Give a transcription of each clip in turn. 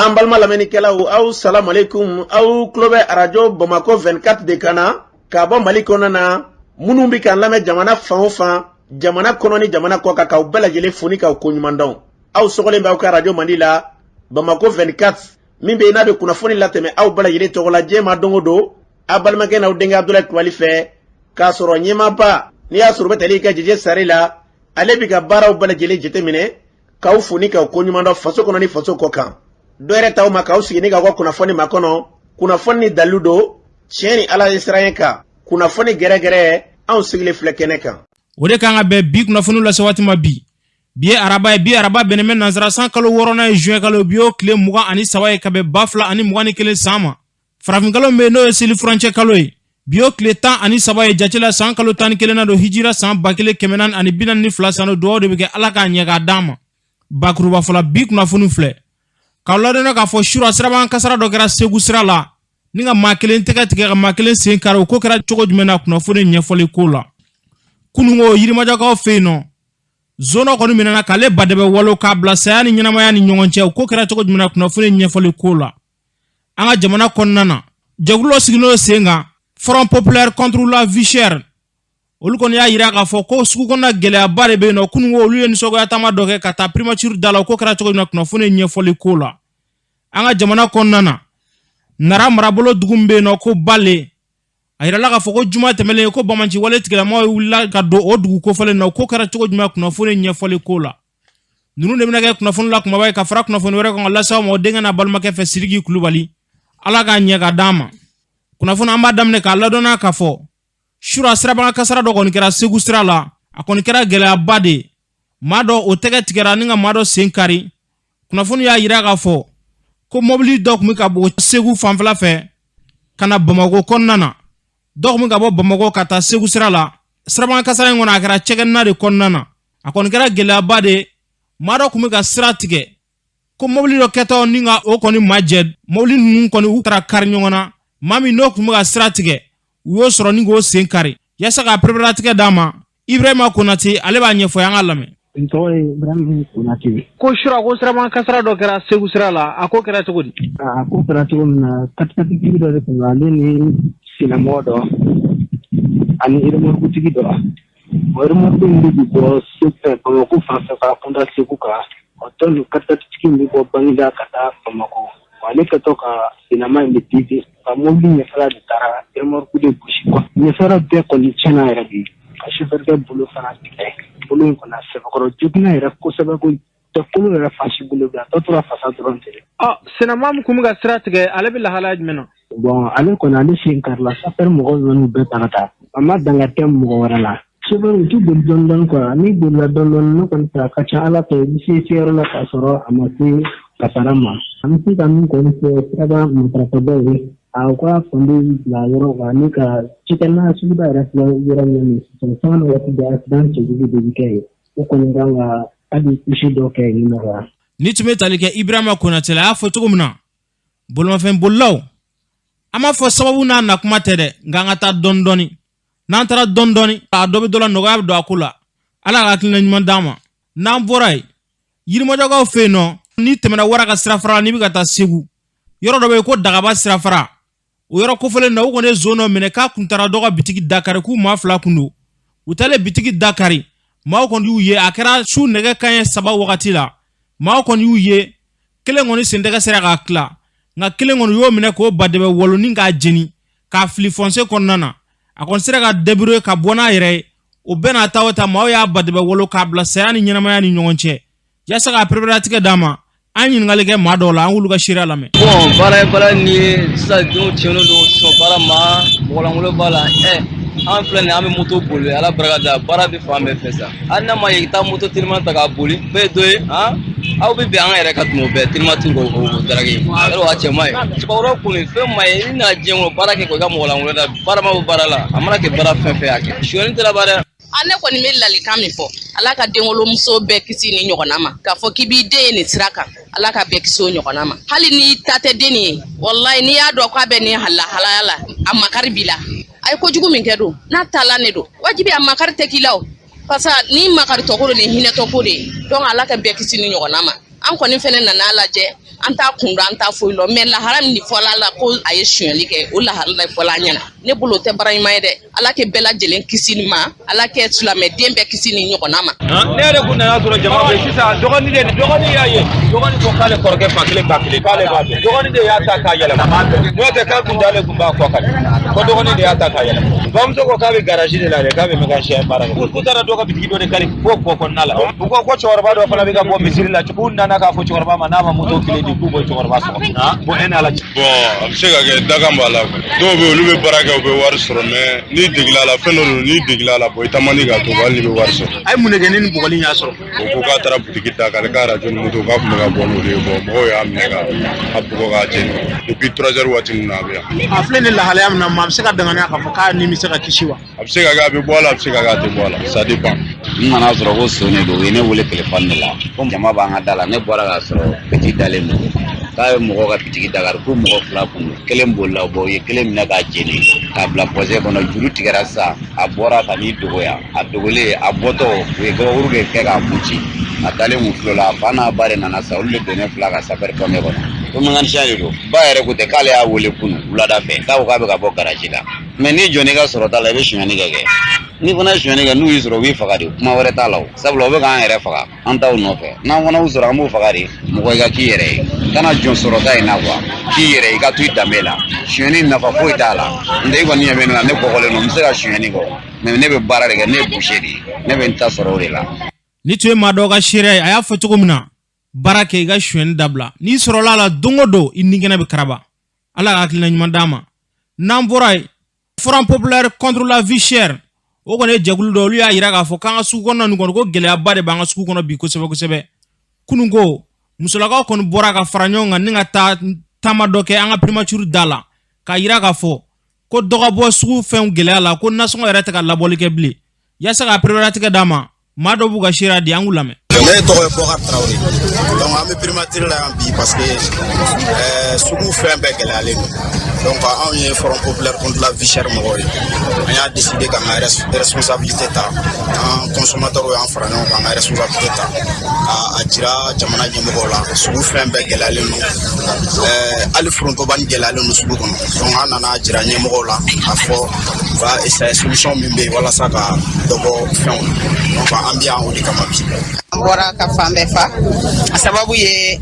An balima lamɛnnikɛlaw, aw salamualeykum. Aw tulo bɛ arajo Bamakɔ 24 de kan na k'a bɔ Mali kɔnɔna na. Minnu bɛ k'an lamɛn jamana fan o fan, jamana kɔnɔ ni jamana kɔ kan, k'aw bɛɛ lajɛlen fo ni k'aw koɲuman dɔn. Aw sɔgɔlen bɛ aw ka arajo mandi la, Bamakɔ 24, min bɛ yen n'a bɛ kunnafoni latɛmɛ aw bɛɛ lajɛlen tɔgɔ la diɲɛ ma don o don, aw balimakɛ n'aw denkɛ Abudulayi Kulubali fɛ, k'a sɔrɔ ɲɛmaaba n'i y'a sɔrɔ u bɛ tali kɛ Jeje Sare la, ale bɛ ka baaraw bɛɛ lajɛlen jateminɛ, k'aw fo ni k'aw koɲuman dɔn faso kɔnɔ ni faso kɔ kan. Dɔ yɛrɛ t'aw ma k'aw sigi ni k'aw ka kunnafoni makɔnɔ, kunnafoni ni dalilu don, tiɲɛ ni Ala ye siran kan, kunnafoni gɛrɛgɛrɛ, anw sigilen filɛ kɛnɛ kan. O de kan ka bɛn bi kunnafoni lase waati ma bi. Bi ye araba ye. Bi araba bɛnnen bɛ nansara san kalo wɔɔrɔnan ye, juin kalo, bi y'o tile 23 ye ka bɛn 2021 san ma. Farafinkalo min bɛ yen, n'o ye seli furancɛ kalo ye, bi y'o tile 13 ye jate la, san kalo 11nan don, hijira san 1442 san don. Dugawu de bɛ kɛ, Ala k'a ɲɛ k'a d'an ma. Bakuruba fɔlɔ, bi kunnafoni filɛ k'aw ladɔnniya k'a fɔ sura sirabakan kasara dɔ kɛra Segu sira la ni ka maa kelen tɛgɛ tigɛ, ka maa kelen sen kari. O ko kɛra cogo jumɛn na? Kunnafoni ɲɛfɔli ko la, kununko Yirimajɔkaw fɛ yen nɔ, zon dɔ kɔni minɛna k'ale badɛbɛ walo k'a bila saya ni ɲɛnamaya ni ɲɔgɔn cɛ. O ko kɛra cogo jumɛn na? Kunnafoni ɲɛfɔli ko la, an ka jamana kɔnɔna na, jɛkulu dɔ sigilen don sen kan, Front populaire contre la vie chère. Olu kɔni y'a yira k'a fɔ ko sugu kɔnɔna gɛlɛyaba de bɛ yen nɔ. Kununko olu ye nisɔngoya taama dɔ kɛ ka taa primature da la. O ko kɛra cogo min na? Kunnafoni ɲɛfɔli ko la, an ka jamana kɔnɔna na, Nara marabolo dugu min bɛ yen nɔ ko Bale, a yirala k'a fɔ ko juma tɛmɛlen ko banbaanci wale tigilamɔgɔw wulila ka don o dugu kofɔlen na. O ko kɛra cogo jumɛn? Kunnafoni ɲɛfɔli ko la, ninnu de bɛna kɛ kunnafoni la kumaba ye ka fara kunnafoni wɛrɛ kan ka lase aw ma denkɛ n'a balimakɛ fɛ, Sidiki Kulubali. Ala k'a ɲɛ ka d'an ma. Kunnafoni an b'a daminɛ k'a ladɔnniya k'a fɔ sura sirabakan kasara dɔ kɔni kɛra Segu sira la. A kɔni kɛra gɛlɛyaba de ye. Maa dɔ o tɛgɛ tigɛra ni ka maa dɔ sen kari. Kunnafoni y'a yira k'a fɔ ko mɔbili dɔ tun bɛ ka bɔ Segu fanfɛla fɛ ka na Bamakɔ kɔnɔna na, dɔ tun bɛ ka bɔ Bamakɔ ka taa Segu sira la. Sirabakan kasara in kɔnɔ, a kɛra cɛkɛnina de kɔnɔna na. A kɔni kɛra gɛlɛyaba de ye. Maa dɔ tun bɛ ka sira tigɛ ko mɔbili dɔ kɛtɔ ni ka o kɔni majɛ. Mɔbili ninnu kɔni u taara kari ɲɔgɔn na. Maa min n'o tun bɛ ka sira tigɛ, u y'o sɔrɔ ni k'o sen kari. Yaasa ka pereperelatigɛ d'a ma, Ibrahima Konate, ale b'a ɲɛfɔ, an k'a lamɛn. N tɔgɔ ye Ibrahima Konate. Ko sura ko sirabakan kasara dɔ kɛra Segu sira la, a ko kɛra cogo di? A ko kɛra cogo min na, katikatitigi dɔ de tun don, ale ni sennamɔgɔ dɔ ani remorque dɔ. O remorque in bɛ bɔ Bamakɔ fan fɛ ka kunda Segu kan. O tɔ nin katikatitigi in bɛ bɔ Baginda ka taa Bamakɔ. Ale kɛtɔ ka sennama in de dévier, ka mobili ɲɛfɛla de taara remorque de gosi quoi. Ɲɛfɛla bɛɛ kɔni tiɲɛna yɛrɛ de, ka sofɛrikɛ bolo fana tigɛ. Bolo in kɔni, a sɛbɛkɔrɔ joginna yɛrɛ kosɛbɛ koyi, tɛ kolo yɛrɛ fasi bolo bi, a tɔ tora fasa dɔrɔn tigɛ. Ɔ, sennama min tun bɛ ka sira tigɛ, ale bɛ lahalaya jumɛn na? Bon, ale kɔni, ale sen karila. Sofɛri mɔgɔw ninnu bɛɛ ta ka taa, a ma dankari kɛ mɔgɔ wɛrɛ la. Sofɛri u t'u boli dɔɔni dɔɔni quoi. N'i bolila dɔɔni dɔɔni, ne kɔni fɛ, a ka ca Ala fɛ, i bɛ se seyɔrɔ la k'a sɔrɔ a ma se kasara ma. An bɛ se ka min kɔni fɔ siraba matarafabaw ye, a ka fando bila yɔrɔ kan ni ka cikɛna suguda yɛrɛ filɛ yɔrɔ min na sisan, sanga ni waati bɛɛ accident cɛjugu de bɛ kɛ yen. O kɔni kan ka hali kusi dɔ kɛ yen nɔ. Ni tun bɛ tali kɛ Ibrahima Konate la, a y'a fɔ cogo min na, bolimafɛn bolilaw, an b'a fɔ sababu n'a nakuma tɛ dɛ, nka an ka taa dɔɔni dɔɔni. N'an taara dɔɔni dɔɔni, a dɔ bɛ dɔ la, nɔgɔya bɛ don a ko la. Ala ka hakilina ɲuman d'an ma. N'an bɔra yen, Yirimajɔkaw fɛ yen nɔ, n'i tɛmɛna Wara ka sirafara la, n'i bɛ ka taa Segu, yɔrɔ dɔ bɛ yen ko Dagaba sirafara. O yɔrɔ kofɔlen na, u kɔni ye zon dɔ minɛ k'a kun taara dɔ ka bitigi dakari, k'u maa fila kun don. U taalen bitigi dakari, maaw kɔni y'u ye. A kɛra su nɛgɛ kanɲɛ 3 wagati la, maaw kɔni y'u ye. Kelen kɔni sentɛgɛ sera k'a tila, nka kelen kɔni y'o minɛ k'o badɛbɛ walo ni k'a jeni k'a fili fɔnse kɔnɔna na. A kɔni sera ka débrouiller ka bɔ n'a yɛrɛ ye. O bɛɛ n'a ta o ta, maaw y'a badɛbɛ walo k'a bila saya ni ɲɛnamaya ni ɲɔgɔn cɛ. Yaasa k'a pereperelatigɛ d'a ma, an ɲininkali kɛ maa dɔw la, an k'olu ka seereya lamɛn. Bon, baara ye baara nin ye sisan, denw tiɲɛnen don sisan baara ma, mɔgɔlankolon b'a la. An filɛ nin ye, an bɛ moto boli, Ala barika da, baara bɛ fan bɛɛ fɛ sa. Hali n'a ma ye i taa moto teliman ta k'a boli, bɛɛ ye dɔ ye, han aw bɛ bɛn an yɛrɛ ka tɛmɛ o bɛɛ telimatigiw k'o o daraki yɔrɔ a cɛ man ɲi. Cɛbakɔrɔ kɔni fɛn ma ye, i na diɲɛ kɔnɔ baara kɛ k'i ka mɔgɔlankolon da, baara ma bɔ baara la, a mana kɛ baara fɛn fɛn y'a kɛ, sonyɛni tɛ laban dɛ. A ne kɔni bɛ lalikan min fɔ, Ala ka denwolomuso bɛɛ kisi ni ɲɔgɔnna ma, k'a fɔ k'i b'i den ye nin sira kan, Ala ka bɛɛ kisi o ɲɔgɔnna ma. Hali n'i ta tɛ den ye, walayi, n'i y'a dɔn k'a bɛ nin lahalaya la, a makari b'i la. A ye kojugu min kɛ don n'a taala ne don wajibi, a makari tɛ k'i la o, parce que ni makaritɔko don, ni hinɛtɔko de ye. Donc Ala ka bɛɛ kisi ni ɲɔgɔnna ma. An kɔni fɛnɛ nana lajɛ, an t'a kun dɔn, an t'a foyi lɔn, mais lahara min fɔla la ko a ye sonyali kɛ, o lahara de fɔla an ɲɛna. Ne bolo, o tɛ baara ɲuman ye dɛ. Ala kɛ bɛɛ lajɛlen kisi nin ma, Ala kɛ silamɛden bɛɛ kisi nin ɲɔgɔnna ma. Ne yɛrɛ kun nana sɔrɔ jama bɛ sisan. Dɔgɔnin de, dɔgɔnin y'a ye, dɔgɔnin ko k'ale kɔrɔkɛ fa kelen ba kelen, k'ale b'a dɔn. Dɔgɔnin de y'a ta k'a yɛlɛma, n'o tɛ k'a kun t'ale kun b'a kɔ kan ko dɔgɔnin de y'a ta k'a yɛlɛma. Bamuso ko k'a bɛ garage de la dɛ, k'a bɛ mécanicien baara kɛ. K'u taara dɔ ka bitigi dɔ de kari fo kɔ kɔnɔna la. U ko ko cɛkɔrɔba dɔ fana bɛ ka bɔ misiri la, k'u nana k'a fɔ cɛkɔrɔba ma n'a ma moto kelen di, k'u bɔ cɛkɔrɔba sɔgɔ. Bon, e n'Ala cɛ. Bon, a bɛ se ka kɛ dakan b'a la. Dɔw bɛ yen, olu bɛ baara kɛ, u bɛ wari sɔrɔ, mais n'i degela a la, fɛn dɔ don, n'i degela a la, bon, i taa man di k'a to, hali n'i bɛ wari sɔrɔ. A ye mun de kɛ ni nin bugɔli in y'a sɔrɔ? O ko k'a taara butigi ta k'ale ka arajo ni moto, k'a tun bɛ ka bɔ n'o de ye. Bon, mɔgɔw y'a minɛ ka a bugɔ k'a jeni. Depuis 3 heures waati min na, a bɛ yan. A filɛ nin lahalaya min na, maa bɛ se ka danganiya k'a fɔ k'a ni bɛ se ka kisi wa? A bɛ se ka kɛ a bɛ bɔ a la, a bɛ se ka kɛ a tɛ bɔ a la, ça dépend. N nana sɔrɔ ko son de don. U ye ne wele telefɔni de la ko jama b'an ka da la. Ne bɔra k'a sɔrɔ petit dalen don, k'a ye mɔgɔw ka bitigi dakari, ko mɔgɔ fila kun don, kelen bolila bɔ, u ye kelen minɛ k'a jeni k'a bila pɔsɛ kɔnɔ. Juru tigɛra sisan, a bɔra ka n'i dogo yan. A dogolen, a bɔtɔ, u ye gabakuru de kɛ k'a kun ci, a dalen kun tulo la. A fa n'a ba de nana sa, olu de donnen fila ka sapeur pompier kɔnɔ, ko mécanicien de don. Ba yɛrɛ ko tɛ k'ale y'a wele kunu wulada fɛ, k'a ko k'a bɛ ka bɔ garage la. Mais n'i jɔn'i ka sɔrɔta la, i bɛ sonyani kɛ. N'i fana ye sonyani kɛ, n'u y'i sɔrɔ, u b'i faga de. Kuma wɛrɛ t'a la o, sabula u bɛ k'an yɛrɛ faga an t'aw nɔfɛ. N'an fana y'u sɔrɔ, an b'u faga de. Mɔgɔ, i ka k'i yɛrɛ ye, kana jɔn sɔrɔta in na quoi. K'i yɛrɛ, i ka to i danbe la. Sonyani nafa foyi t'a la. N tɛ, i kɔni ɲɛ bɛ ne la, ne kɔkɔlen don, n bɛ se ka sonyani kɔ, mais ne bɛ baara de kɛ, ne ye boucher de ye, ne bɛ n ta sɔrɔ o de la. Ni tun ye maa dɔw ka seereya ye, a y'a fɔ cogo min na, baara kɛ, i ka sonyani dabila. N'i sɔrɔla a la, don o don i ni kɛnɛ bɛ karaba. Ala ka hakilina ɲuman d'a ma. N'an bɔra yen, Front populaire contre la vie chère, o kɔni ye jɛkulu dɔ, olu y'a yira k'a fɔ k'an ka sugu kɔnɔna nin kɔni, ko gɛlɛyaba de b'an ka sugu kɔnɔ bi kosɛbɛ kosɛbɛ. Kunun ko musolakaw kɔni bɔra ka fara ɲɔgɔn kan ni ka taa taama dɔ kɛ an ka primature da la, k'a yira k'a fɔ ko dɔ ka bɔ sugu fɛnw gɛlɛya la, ko nasɔngɔ yɛrɛ tɛ ka labɔli kɛ bilen. Yaasa ka pereperelatigɛ d'a ma, maa dɔ b'u ka seereya di, an k'u lamɛn. Ne tɔgɔ ye Bɔkari Tarawele. Donc an bɛ primature la yan bi parce que sugu fɛn bɛɛ gɛlɛyalen don. Donc anw ye Front populaire contre la vie chère mɔgɔw ye, an y'a décidé k'an ka responsabilité ta. An consommateurs y'an fara ɲɔgɔn kan, an ka responsabilité ta k'a jira jamana ɲɛmɔgɔw la. Sugu fɛn bɛɛ gɛlɛyalen don, hali forontobani gɛlɛyalen don sugu kɔnɔ. Donc an nana jira ɲɛmɔgɔw la k'a fɔ u ka essayer solution min bɛ yen walasa ka dɔ bɔ fɛnw na. Donc an bɛ yan o de kama bi. An bɔra ka fan bɛɛ fa. A sababu ye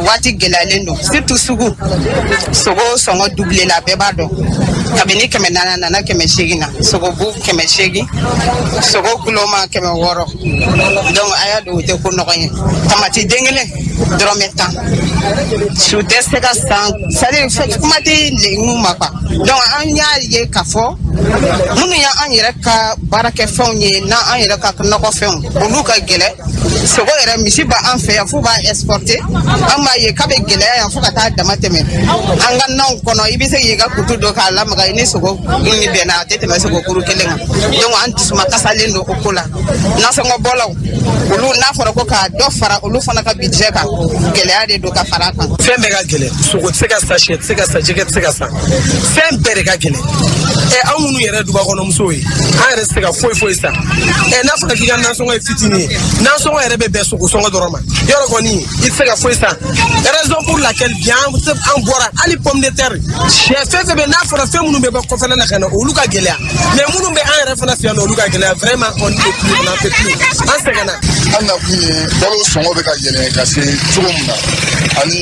waati gɛlɛyalen don, surtout sugu. Sogo sɔngɔ doublé la, bɛɛ b'a dɔn. Kabini 400 nana 800 na, sogobu 800, sogo kuloma 600. Donc a y'a dɔn, o tɛ ko nɔgɔ ye. Tamati den kelen dɔrɔmɛ 10, su tɛ se ka san, c'est à dire kuma tɛ legume ma quoi. Donc an y'a ye k'a fɔ minnu y'an yɛrɛ ka baarakɛfɛnw ye, n'an yɛrɛ ka nɔgɔfɛnw, olu ka gɛlɛ. Sogo yɛrɛ, misi b'an fɛ yan f'u b'a exporter. An b'a ye k'a bɛ gɛlɛya yan fo ka taa dama tɛmɛ. An ka nanw kɔnɔ, i bɛ se k'i ka kutu dɔ k'a lamaga, i ni sogo ni bɛnna, a tɛ tɛmɛ sogo kuru kelen kan. Donc an dusuma kasalen don o ko la. Nasɔngɔ bɔlaw olu, n'a fɔra ko ka dɔ fara olu fana ka budget kan, gɛlɛya de don ka fara a kan. Fɛn bɛɛ ka gɛlɛn. Sogo tɛ se ka san, sɛ tɛ se ka san, jɛgɛ tɛ se ka san, fɛn bɛɛ de ka gɛlɛn. Anw minnu yɛrɛ duba kɔnɔmusow ye, an yɛrɛ tɛ se ka foyi foyi san. N'a fɔra k'i ka nasɔngɔ ye fitinin ye, nasɔngɔ yɛrɛ bɛ bɛn sogo sɔngɔ dɔrɔn ma, yɔrɔ kɔni i tɛ se ka foyi san. Raison pour laquelle bi an bɔra. Hali pomme de terre, sɛ, fɛn fɛn bɛ, n'a fɔra fɛn minnu bɛ bɔ kɔfɛla la ka na, olu ka gɛlɛya, mais minnu bɛ an yɛrɛ fana fɛ yan nɔ, olu ka gɛlɛya. Vraiment, on ne peut plus, on n'en peut plus, an sɛgɛnna. An nakun ye balo sɔngɔ bɛ ka yɛlɛn ka se cogo min na, ani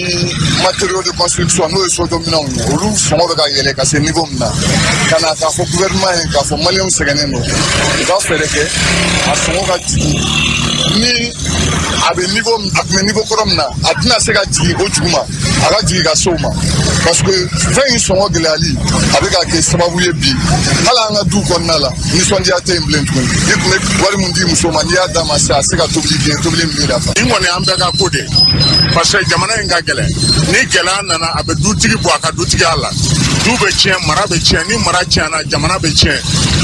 matériaux de construction, n'o ye sojɔminɛnw ye, olu sɔngɔ bɛ ka yɛlɛn ka se niveau min na, ka na k'a fɔ gouvernement ye k'a fɔ maliyɛnw sɛgɛnnen don, u ka fɛɛrɛ kɛ a sɔngɔ ka jigin. Ni a bɛ niveau, a tun bɛ niveau kɔrɔ min na, a tɛna se ka jigin o juguma, a ka jigin ka se o ma, parce que fɛn in sɔngɔ gɛlɛyali a bɛ ka kɛ sababu ye bi, hali an ka du kɔnɔna la, nisɔndiya tɛ yen bilen tuguni. I tun bɛ wari min di muso ma, n'i y'a d'a ma sisan, a tɛ se ka tobili kɛ, tobili min b'i dafa. Nin kɔni, an bɛɛ ka ko de, parce que jamana in ka gɛlɛn. Ni gɛlɛya nana, a bɛ dutigi bɔ a ka dutigiya la, du bɛ tiɲɛ, mara bɛ tiɲɛ. Ni mara tiɲɛna, jamana bɛ tiɲɛ.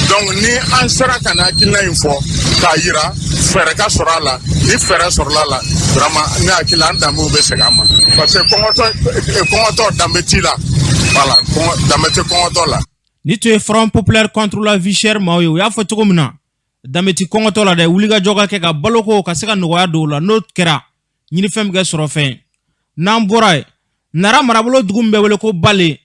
Donc ni an sera ka na hakilina in fɔ k'a yira, fɛɛrɛ ka sɔrɔ a la. Ni fɛɛrɛ sɔrɔla a la, vraiment, ne hakili la, an danbew bɛ segin an ma, parce que kɔngɔtɔ, kɔngɔtɔ danbe t'i la. Voilà, kɔngɔ danbe tɛ kɔngɔtɔ la. Ni tun ye Front populaire contre la vie chère maaw ye, u y'a fɔ cogo min na, danbe ti kɔngɔtɔ la dɛ. Wulikajɔ ka kɛ ka baloko ka se ka nɔgɔya don o la. N'o kɛra ɲinifɛn bɛ kɛ sɔrɔfɛn ye. N'an bɔra yen, Nara marabolo dugu min bɛ wele ko Bale,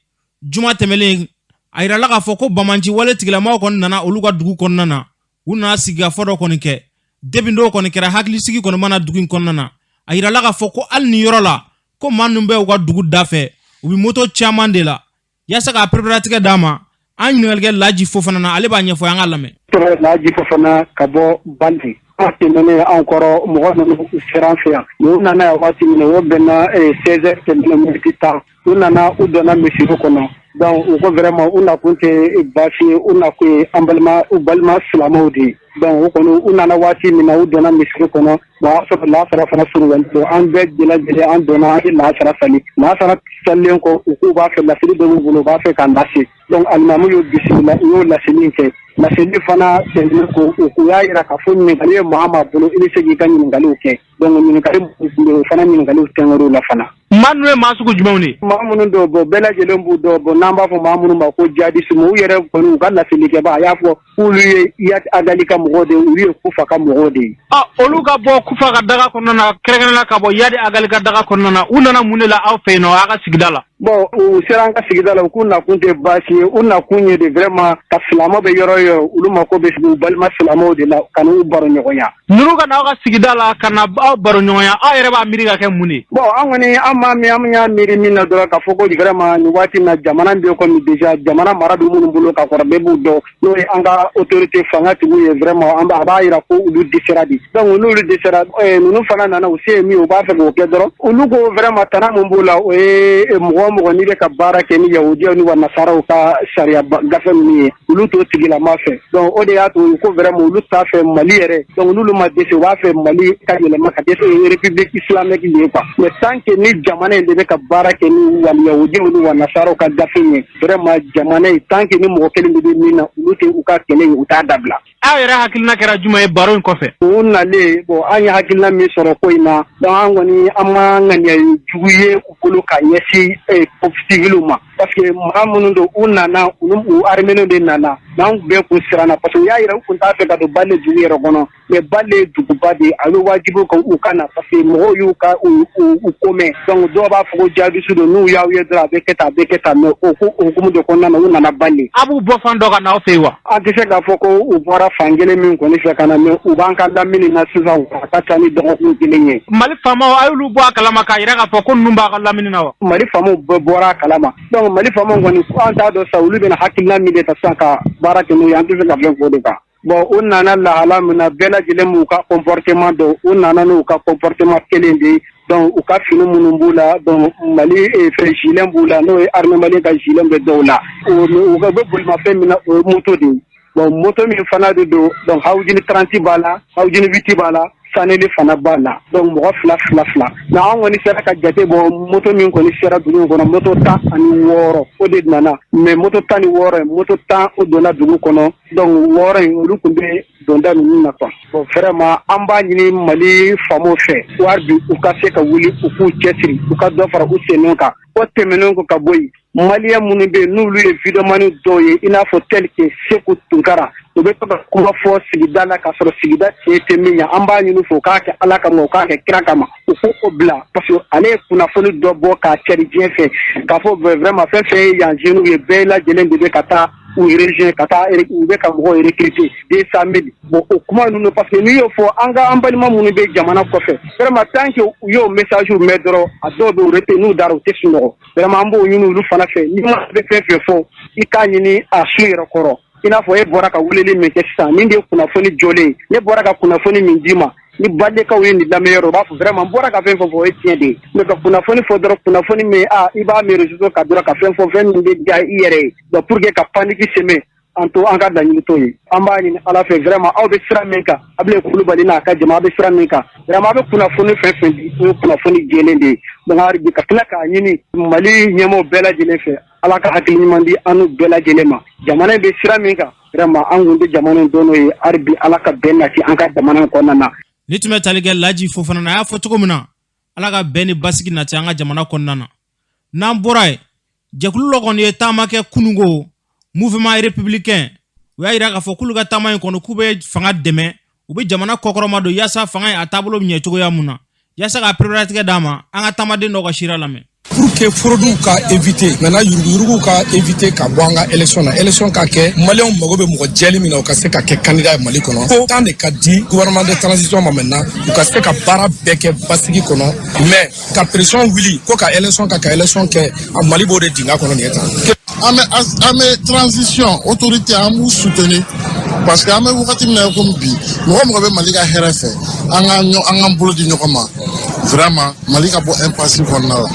juma tɛmɛlen a yirala k'a fɔ ko banbaanci wale tigilamaw kɔni nana olu ka dugu kɔnɔna na. U nana sigikafɔ dɔ kɔni kɛ. Depi n'o kɔni kɛra, hakilisigi kɔni ma na dugu in kɔnɔna na. A yirala k'a fɔ ko hali nin yɔrɔ la, ko maa ninnu bɛ u ka dugu da fɛ, u bɛ moto caman de la. Yaasa k'a pereperelatigɛ d'a ma, an ɲininkali kɛ Laji Fofana na, ale b'a ɲɛfɔ, an k'a lamɛn. Tɔgɔ Laji Fofana ka bɔ Bale. An tɛmɛnen an kɔrɔ, mɔgɔ ninnu sera an fɛ yan. U nana yan waati min na, o bɛnna 16 heures tɛmɛnen miniti 10. U nana, u donna misiri kɔnɔ. Donc u ko vraiment u nakun tɛ baasi ye, u nakun ye an balima, u balima silamɛw de ye. Donc u kɔni u nana waati min na, u donna misiri kɔnɔ. O y'a sɔrɔ laasara fana surunyalen don. An bɛɛ lajɛlen an donna, an ye laasara sali. Laasara salilen kɔ, u k'u b'a fɛ, laseli dɔ b'u bolo, u b'a fɛ k'a lase. Donc alimami y'u bisimila, u y'o laseli kɛ. Laseli fana tɛmɛnen kɔ, u y'a jira k'a fɔ ɲininkali ye maa maa bolo, i bɛ se k'i ka ɲininkaliw kɛ. Donc ɲininkali o fana ɲininkaliw tɛŋɛr'u la fana. Maa ninnu ye maa sugu jumɛnw de ye? Maa minnu don, bon, bɛɛ lajɛlen b'u dɔn. Bon, n'an b'a fɔ maa minnu ma ko jihadiste, u yɛrɛ kɔni u ka laselikɛba a y'a fɔ k'olu ye Iyad Ag Ghali ka mɔgɔw de ye, olu ye Kufa ka mɔgɔw de ye. Ɔ, olu ka bɔ Kufa ka daga kɔnɔna na, kɛrɛnkɛrɛnnenya la ka bɔ Iyad Ag Ghali ka daga kɔnɔna na, u nana mun de la aw fɛ yen nɔ, aw ka sigida la? Bon, u sera an ka sigida la, u k'u nakun tɛ baasi ye, u nakun ye de vraiment ka silamɛ bɛ yɔrɔ o yɔrɔ, olu mako bɛ u balima silamɛw de la, ka n'u baro ɲɔgɔnya. Ninnu ka na aw ka sigida la ka na aw baro ɲɔgɔnya, aw yɛrɛ b'a miiri ka kɛ mun de ye? Bon, an kɔni an m'a min, an y'a miiri min na dɔrɔn, k'a fɔ ko vraiment nin waati in na, jamana bɛ komi déjà jamana mara bɛ minnu bolo ka kɔrɔ, bɛɛ b'u dɔn, n'o ye an ka autorité fangatigiw ye. Vraiment an a b'a jira ko olu dɛsɛra de. Donc n'olu dɛsɛra, ninnu fana nana, u se ye min ye, u b'a fɛ k'o kɛ dɔrɔn. Olu ko vraiment tana min b'u la, o ye mɔgɔ o mɔgɔ n'i bɛ ka baara kɛ ni yahudiyaw ni wa nasaraw ka sariya gafe ninnu ye, olu t'o tigilama fɛ. Donc o de y'a to u ko vraiment olu t'a fɛ Mali yɛrɛ. Donc n'olu ma dɛsɛ, u b'a fɛ Mali ka yɛlɛma ka kɛ république islamique ye quoi. Mais tant que ni jamana in de bɛ ka baara kɛ ni wali yahudiyaw ni wa nasaraw ka gafe ye, vraiment jamana in, tant que ni mɔgɔ kelen de bɛ min na, olu tɛ u ka kɛlɛ in, u t'a dabila. Aw yɛrɛ hakilina kɛra jumɛn ye baro in kɔfɛ? U nalen, bon, an ye hakilina min sɔrɔ ko in na, donc an kɔni an ma ŋaniya jugu ye u bolo ka ɲɛsin civiliw ma, parce que maa minnu don, u nana, u armés de nana. N'an bɛɛ kun siranna, parce que u y'a yira u kun t'a fɛ ka don Bale dugu yɛrɛ kɔnɔ. Mais Bale ye duguba de ye, a bɛ wajibi kan u ka na, parce que mɔgɔw y'u ka u ko mɛn. Donc dɔw b'a fɔ ko jihadiste don, n'u y'aw ye dɔrɔn, a bɛ kɛ tan, a bɛ kɛ tan. Mais o ko hukumu de kɔnɔna na, u nana Bale. A b'u bɔ fan dɔ ka na aw fɛ yen wa? An tɛ se k'a fɔ ko u bɔra fan kelen min kɔni fɛ ka na, mais u b'an ka lamini na sisan, a ka ca ni dɔgɔkun kelen ye. Mali faamaw, a y'olu bɔ a kalama k'a yira k'a fɔ ko ninnu b'a ka lamini na wa? Mali faamaw bɛɛ bɔra a kalama. Donc Mali faamaw kɔni, an t'a dɔn sa olu bɛna hakilina min de ta sisan ka baara kɛ n'o ye, an tɛ se ka fɛn fɔ o de kan. Bon, u nana lahala min na, bɛɛ lajɛlen b'u ka comportement dɔn, u nana n'u ka comportement kelen de ye. Donc u ka fini minnu b'u la, donc Mali fɛn gilet b'u la, n'o ye armée malien ka gilet bɛ dɔw la. U bɛ bolimafɛn min na, o ye moto de ye. Bon, moto min fana de don, donc Haojini 30 b'a la, Haojini 8 b'a la, Saneli fana b'a la. Donc mɔgɔ fila fila fila. Mais an kɔni sera ka jate bɔ, moto min kɔni sera dugu kɔnɔ, moto 16, o de nana. Mais moto 16 in, moto 10 o donna dugu kɔnɔ. Donc wɔɔrɔ in, olu tun bɛ donda ninnu na quoi. Bon, vraiment an b'a ɲini Mali faamaw fɛ wari bi, u ka se ka wuli, u k'u cɛsiri, u ka dɔ fara u sen kan. O tɛmɛnen kɔ ka bɔ yen, malien minnu bɛ yen, n'olu ye vidéoman dɔw ye, i n'a fɔ tel que Seku Tunkara, u bɛ to ka kuma fɔ sigida la k'a sɔrɔ sigida tiɲɛ tɛ min ɲɛ, an b'a ɲini fɛ u k'a kɛ Ala kama, u k'a kɛ kira kama, u k'o bila, parce que ale ye kunnafoni dɔ bɔ k'a cɛri diɲɛ fɛ k'a fɔ vraiment fɛn fɛn ye yan jeunes ye, bɛɛ lajɛlen de bɛ ka taa u rejoindre, ka taa u bɛ ka mɔgɔw recruter 200 000. Bon, o kuma ninnu, parce que n'i y'o fɔ an ka an balima minnu bɛ jamana kɔfɛ, vraiment tant que u y'o message mɛn dɔrɔn, a dɔw bɛ u n'u dara, u tɛ sunɔgɔ. Vraiment an b'o ɲini olu fana fɛ, n'i ma bɛ fɛn fɛn fɔ, i k'a ɲini a su yɛrɛ kɔrɔ. I n'a fɔ e bɔra ka weleli min kɛ sisan, nin de ye kunnafoni jɔlen ye. Ne bɔra ka kunnafoni min d'i ma, ni Balekaw ye nin lamɛn yɔrɔ, u b'a fɔ vraiment n bɔra ka fɛn fɛn fɔ, o ye tiɲɛ de ye. Mais ka kunnafoni fɔ dɔrɔn, kunnafoni min a i b'a mɛn réseau kan dɔrɔn, ka fɛn fɔ, fɛn min bɛ diya i yɛrɛ ye, donc pour que ka panique semer, an to an ka laɲini t'o ye. An b'a ɲini Ala fɛ vraiment, aw bɛ sira min kan, Abulaye Kulubali n'a ka jama, aw bɛ sira min kan, vraiment aw bɛ kunnafoni fɛn fɛn di, o ye kunnafoni jɛlen de ye. Donc hali bi ka tila k'a ɲini Mali ɲɛmaaw bɛɛ lajɛlen fɛ, Ala ka hakili ɲuman di an n'u bɛɛ lajɛlen ma. Jamana in bɛ sira min kan, vraiment an kun tɛ jamana in dɔn n'o ye. Hali bi Ala ka bɛn nati an ka jamana in kɔnɔna na. Ni tun bɛ tali kɛ Laji Fofana na, a y'a fɔ cogo min na, Ala ka bɛn ni basigi nati an ka jamana kɔnɔna na. N'an bɔra yen, jɛkulu dɔ kɔni ye taama kɛ kununko, Mouvement républicain. U y'a yira k'a fɔ k'olu ka taama in kɔni, k'u bɛ fanga dɛmɛ, u bɛ jamana kɔkɔrɔma don yaasa fanga in a taabolo bɛ ɲɛ cogoya mun na. yaasa ka pereperelatigɛ d'a ma. An ka taamaden dɔw ka seereya lamɛn. Pour que fraude ka éviter maintenant, yuruguyurugu ka éviter ka bɔ an ka élection na, élection ka kɛ, maliyɛnw mago bɛ mɔgɔ jɛlen min na, o ka se ka kɛ candidat ye Mali kɔnɔ. Ko temps de ka di gouvernement de transition ma maintenant, u ka se ka baara bɛɛ kɛ basigi kɔnɔ. Mais ka pression wuli ko ka élection ka élection kɛ, a Mali b'o de dingɛ kɔnɔ nin ye tan. An bɛ transition autorité, an b'u soutenir parce que an bɛ wagati min na i komi bi, mɔgɔ mɔgɔ bɛ Mali ka hɛrɛ fɛ, an ka ɲɔ an k'an bolo di ɲɔgɔn ma, vraiment, Mali ka bɔ impasse kɔnɔna la.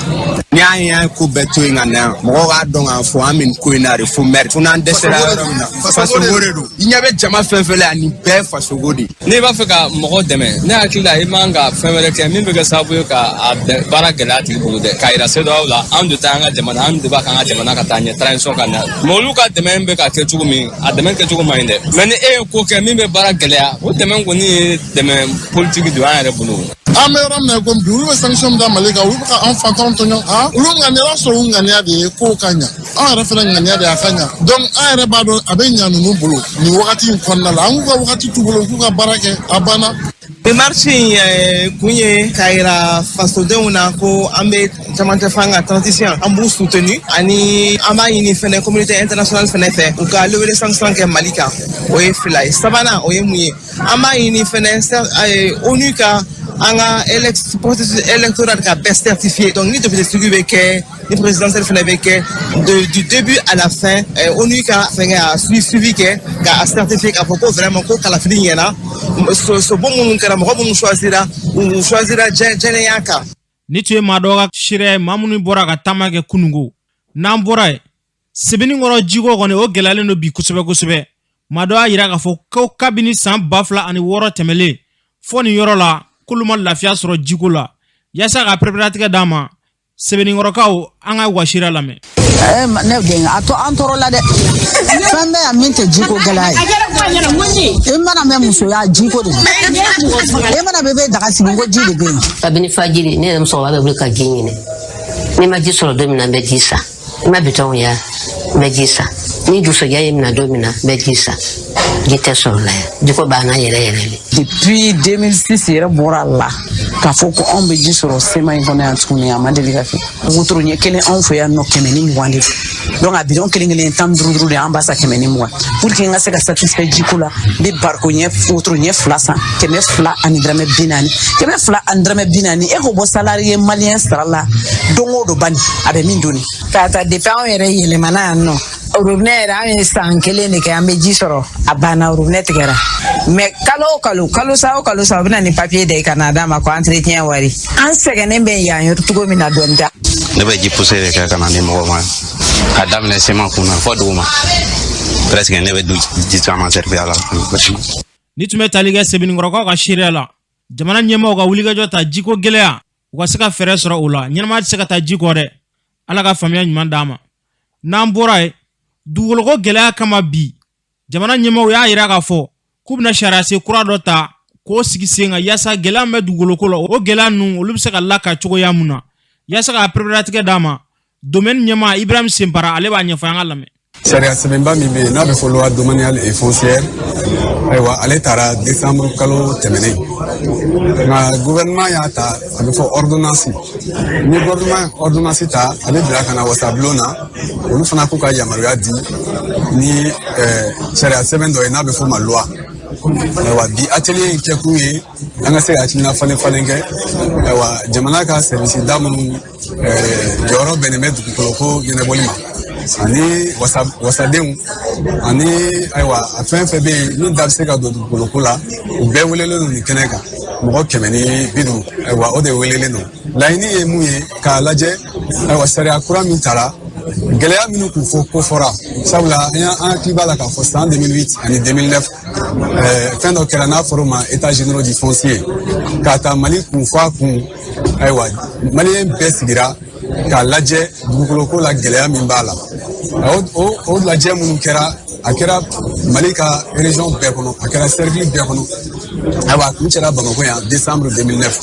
Ni an y'an ko bɛɛ to yen ka na yan, mɔgɔw k'a dɔn k'a fɔ an bɛ nin ko in na de fo mɛri fo n'an dɛsɛra yɔrɔ min na, fasoko de don. I ɲɛ bɛ jama fɛn fɛn la yan, nin bɛɛ ye fasoko de ye. N'i b'a fɛ ka mɔgɔ dɛmɛ, ne hakili la, i man ka fɛn wɛrɛ kɛ min bɛ kɛ sababu ye ka a baara gɛlɛya tigi bolo dɛ, k'a yira CEDEAO la anw de ta an ka jamana, anw de b'a k'an ka jamana ka taa ɲɛ, transition ka na. Mais olu ka dɛmɛ bɛ ka kɛ cogo min, a dɛmɛ kɛcogo man ɲi dɛ. Mais ni e ye ko kɛ min bɛ baara gɛlɛya, o dɛmɛ kɔni ye dɛmɛ politiki don an yɛrɛ bolo. An bɛ yɔrɔ min na i komi bi, olu bɛ sanction min da Mali kan, olu bɛ ka an fantanw tɔɲɔ. Han, olu ŋaniya b'a sɔrɔ, u ŋaniya de ye kow ka ɲa, an yɛrɛ fana ŋaniya de ye a ka ɲa. Donc an yɛrɛ b'a dɔn a bɛ ɲa ninnu bolo nin wagati in kɔnɔna la. An k'u ka wagati t'u bolo, u k'u ka baara kɛ, a banna. Bi marche in kun ye k'a yira fasodenw na ko an bɛ camancɛ fanga transition, an b'u soutenu, ani an b'a ɲini fɛnɛ communauté internationale fɛnɛ fɛ, u ka levée de sanction kɛ Mali kan. O ye fila ye. Sabanan, o ye mun ye? An b'a ɲini fɛnɛ ONU ka an ka processus électoral ka bɛɛ certifié. Donc ni député sigi bɛ kɛ, ni présidentielle fɛnɛ bɛ kɛ, du début à la fin, ONU ka fɛngɛ a suivi kɛ k'a certifié, k'a fɔ ko vraiment ko kalafili ɲɛna, sobon minnu kɛra, mɔgɔ minnu choisira, u choisira jɛlenya kan. Ni tun ye maa dɔ ka seereya ye, maa minnu bɔra ka taama kɛ kununko. N'an bɔra yen, Sebenikɔrɔ jiko kɔni, o gɛlɛyalen don bi kosɛbɛ kosɛbɛ. Maa dɔ y'a yira k'a fɔ ko kabini san 2006 tɛmɛlen fɔ nin yɔrɔ la, k'olu ma lafiya sɔrɔ jiko la. Yaasa ka pereperelatigɛ d'a ma, Sebenikɔrɔkaw, an ka wasira lamɛn. Ne den, a to an tɔɔrɔ la dɛ. Fɛn bɛ yan min tɛ jiko gɛlɛya ye. I mana mɛn musoya, jiko de don. I mana bɛ bɛ daga sigi ko ji de bɛ yen. Kabini fajiri, ne yɛrɛ musokɔrɔba bɛ wuli ka ji ɲini. N'i ma ji sɔrɔ don min na, n bɛ ji san. I ma bitɔnw ya, n bɛ ji san. Ni dusujɛ ye minɛ don min na, n bɛ ji san. Ji tɛ sɔrɔ la yan, jiko banna yɛrɛ yɛrɛ de. Depuis 2006 yɛrɛ bɔra a la k'a fɔ ko anw bɛ ji sɔrɔ CMA in kɔnɔ yan tuguni, a ma deli ka kɛ. Wotoro ɲɛ kelen anw fɛ yan nɔ, 120 de don. Donc a bidɔn kelen kelen 15 duuru de, an b'a san 120. Pour que n ka se ka satisfait jiko la, n bɛ bariko ɲɛ wotoro ɲɛ fila san 200 ani dɔrɔmɛ 40. 200 ani dɔrɔmɛ 40, e k'o bɔ salarié malien sara la don o don bani, a bɛ min doni. K'a ta depuis anw yɛrɛ yɛlɛmana yan nɔ, robinet yɛrɛ, an ye san kelen de kɛ an bɛ ji sɔrɔ, a banna, robinet tigɛra. Mais kalo o kalo, kalo sa o kalo sa, u bɛ na ni papier de ye ka na d'a ma ko entretien wari. An sɛgɛnnen bɛ yan cogo min na, dɔɔni tɛ. Ne bɛ ji poussé de kɛ ka na di mɔgɔw ma, ka daminɛ CMA kun na fɔ dugu ma. Presque ne bɛ du ji caman servi a la. Ni tun bɛ tali kɛ Sebenikɔrɔkaw ka seereya la, jamana ɲɛmaaw ka wulikajɔ ta jiko gɛlɛya, u ka se ka fɛɛrɛ sɔrɔ o la. Ɲɛnamaya tɛ se ka taa ji kɔ dɛ. Ala ka faamuya ɲuman d'an ma. N'an bɔra yen, dugukoloko gɛlɛya kama bi, jamana ɲɛmaaw y'a yira k'a fɔ k'u bɛna sariyasen kura dɔ ta k'o sigi sen kan, yaasa gɛlɛya min bɛ dugukoloko la, o gɛlɛya ninnu, olu bɛ se ka laka cogoya mun na. Yaasa ka pereperelatigɛ d'a ma, domaine ɲɛmaa Ibrahim Senpara, ale b'a ɲɛfɔ, an ka lamɛn. Sariya sɛbɛnba min bɛ yen n'a bɛ fɔ loi domaniale et foncière, ayiwa, ale taara décembre kalo tɛmɛnen, nka gouvernement y'a ta, a bɛ fɔ ordonnance. Ni gouvernement ordonnance ta, a bɛ bila ka na wasabulon na, olu fana k'u ka yamaruya di ni sariya sɛbɛn dɔ ye n'a bɛ fɔ o ma loi. Ayiwa, bi atelier in kɛkun ye an ka se ka hakilina falen falen kɛ. Ayiwa, jamana ka service da minnu jɔyɔrɔ bɛnnen bɛ dugukolo ko ɲɛnabɔli ma, ani wasadenw, ani ayiwa, a fɛn fɛn bɛ yen min da bɛ se ka don dugukolo ko la, u bɛɛ welelen don nin kɛnɛ kan. Mɔgɔ 150, ayiwa, o de welelen don. Laɲini ye mun ye? K'a lajɛ, ayiwa, sariya kura min tara, gɛlɛya minnu kun fɔ ko fɔra, sabula an hakili b'a la k'a fɔ san 2008 ani 2009, fɛn dɔ kɛra n'a fɔra o ma état généraux du foncier, k'a ta Mali kun fɔ a kun. Ayiwa, maliyɛn bɛɛ sigira k'a lajɛ dugukoloko la, gɛlɛya min b'a la. O lajɛ minnu kɛra, a kɛra Mali ka région bɛɛ kɔnɔ, a kɛra cercle bɛɛ kɔnɔ. Ayiwa, a kun cɛra Bamakɔ yan décembre 2009.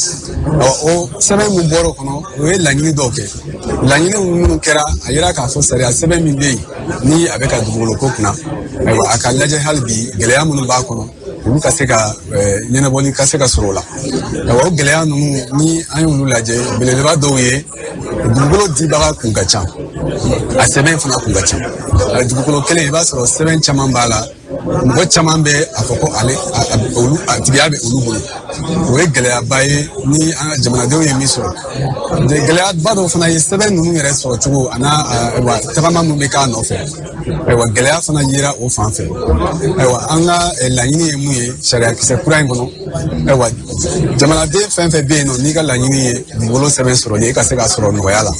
Ayiwa, o sɛbɛn min bɔra o kɔnɔ, o ye laɲini dɔw kɛ. Laɲini minnu kɛra, a yira k'a fɔ sariya sɛbɛn min bɛ yen ni a bɛ ka dugukolo ko kunna, ayiwa, a ka lajɛ hali bi gɛlɛya minnu b'a kɔnɔ. Olu ka se ka ɲɛnabɔli ka se ka sɔrɔ o la. Ayiwa, o gɛlɛya ninnu, ni an y'olu lajɛ, belebeleba dɔw ye, dugukolo dibaga kun ka ca, a sɛbɛn fana kun ka ca. Dugukolo kelen, i b'a sɔrɔ sɛbɛn caman b'a la, mɔgɔ caman bɛ a fɔ ko ale olu a tigiya bɛ olu bolo. O ye gɛlɛyaba ye ni an ka jamanadenw ye min sɔrɔ. Gɛlɛyaba dɔw fana ye sɛbɛn ninnu yɛrɛ sɔrɔ cogo a n'a ayiwa tagama min bɛ k'a nɔfɛ. Ayiwa, gɛlɛya fana yera o fan fɛ. Ayiwa, an ka laɲini ye mun ye sariyakisɛ kura in kɔnɔ? Ayiwa, jamanaden fɛn fɛn bɛ yen nɔ, n'i ka laɲini ye dugukolo sɛbɛn sɔrɔli, e ka se k'a sɔrɔ nɔgɔya la.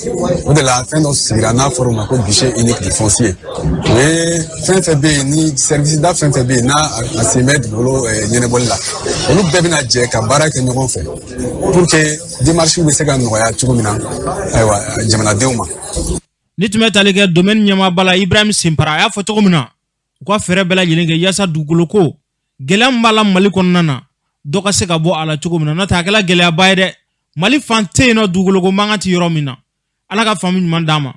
O de la, fɛn dɔ sigira n'a fɔra o ma ko guichet unique du foncier. O ye fɛn fɛn bɛ yen ni service da fɛn fɛn bɛ yen n'a a sen bɛ dugukolo ɲɛnabɔli la, olu bɛɛ bɛna jɛ ka baara kɛ ɲɔgɔn fɛ pour que démarches bɛ se ka nɔgɔya cogo min na, ayiwa, jamanadenw ma. Ni tun bɛ tali kɛ domaine ɲɛmaaba la, Ibrahim Senpara, a y'a fɔ cogo min na, u ka fɛɛrɛ bɛɛ lajɛlen kɛ yaasa dugukolo ko gɛlɛya min b'a la Mali kɔnɔna na, dɔ ka se ka bɔ a la cogo min na. N'o tɛ, a kɛla gɛlɛyaba ye dɛ. Mali fan tɛ yen nɔ dugukolo ko mankan tɛ yɔrɔ min na. Ala ka faamu ɲuman d'an ma.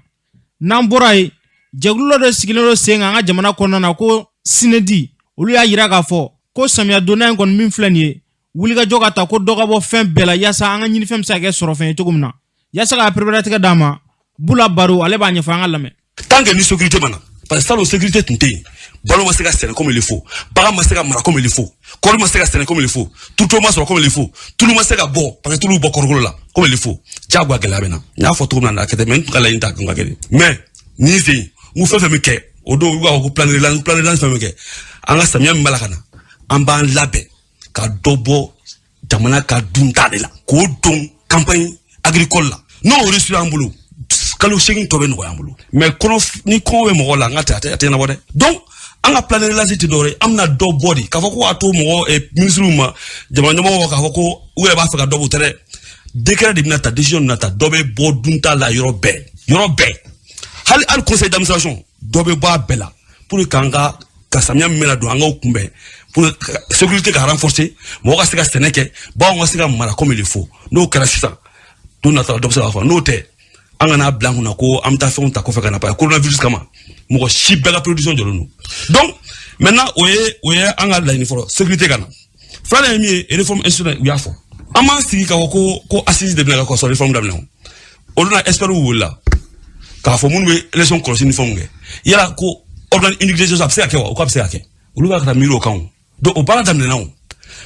N'an bɔra yen, jɛkulu dɔ de sigilen don sen kan an ka jamana kɔnɔna na ko SYNED. Olu y'a yira k'a fɔ ko samiya donda in kɔni min filɛ nin ye, wulikajɔ ka ta ko dɔ ka bɔ fɛn bɛɛ la yaasa an ka ɲinifɛn bɛ se ka kɛ sɔrɔfɛn ye cogo min na. Yaasa ka pereperelatigɛ d'an ma, Bula Baro, ale b'a ɲɛfɔ, an ka lamɛn. Tant que ni sécurité ma na, parce que salon sécurité tun tɛ yen, balo ma se ka sɛnɛ comme il faut, bagan ma se ka mara comme il faut, kɔɔri ma se ka sɛnɛ comme il faut, turuto ma sɔrɔ comme il faut, tulu ma se ka bɔ parce que tulu bɔ kɔɔrikolo la comme il faut, diyagoya gɛlɛya bɛ na. N y'a fɔ cogo min na, a kɛ tɛ, mais n tun ka laɲini t'a kun ka kɛ dɛ. Mais nin sen n ko fɛn fɛn bɛ kɛ o don, u b'a fɔ ko plan de relance, plan de relance fɛn fɛn kɛ, an ka samiya min b'a la ka na, an b'an labɛn ka dɔ bɔ jamana ka dunta de la k'o don campagne agricole la. N'o réussir an bolo, kalo 8 tɔ bɛ nɔgɔya an bolo. Mais kɔnɔ ni kɔngɔ bɛ mɔgɔ la, n ka tɛ, a tɛ ɲɛnabɔ dɛ. Donc an ka plan de relance tɛ dɔwɛrɛ ye, an bɛna dɔ bɔ de k'a fɔ ko k'a to mɔgɔ minisiriw ma, jamana ɲɛmɔgɔw, k'a fɔ ko u yɛrɛ b'a fɛ ka dɔ bɔ, o tɛ dɛ. Décret de bɛna ta, décision bɛna ta, dɔ bɛ bɔ dunta la yɔrɔ bɛɛ, yɔrɔ bɛɛ, hali conseil d'administration, dɔ bɛ bɔ a bɛɛ la pour que k'an ka samiya min bɛna don, an k'o kunbɛn, pour que sécurité ka renforcer, mɔgɔ ka se ka sɛnɛ kɛ, baganw ka se ka mara comme il faut. N'o kɛra sisan, don nata la, dɔ bɛ se k'a fɔ. N'o tɛ, an kana bila an kunna ko an bɛ taa fɛnw ta kɔfɛ ka na, parce que coronavirus kama, mɔgɔ si bɛɛ ka production jɔlen don. Donc maintenant, o ye an ka laɲini fɔlɔ, sécurité ka na. Filanan ye min ye, réforme institutionnelle. U y'a fɔ, an b'an sigi k'a fɔ ko assise de bɛna kɛ kɔsɔn réforme daminɛ. O olu na, experts wulila k'a fɔ minnu bɛ élection kɔlɔsi ni fɛnw kɛ, yala ko organe unique de gestion, a bɛ se ka kɛ wa? O k'a bɛ se ka kɛ. Olu b'a ka taa miiri o kan. O donc o baara daminɛna. O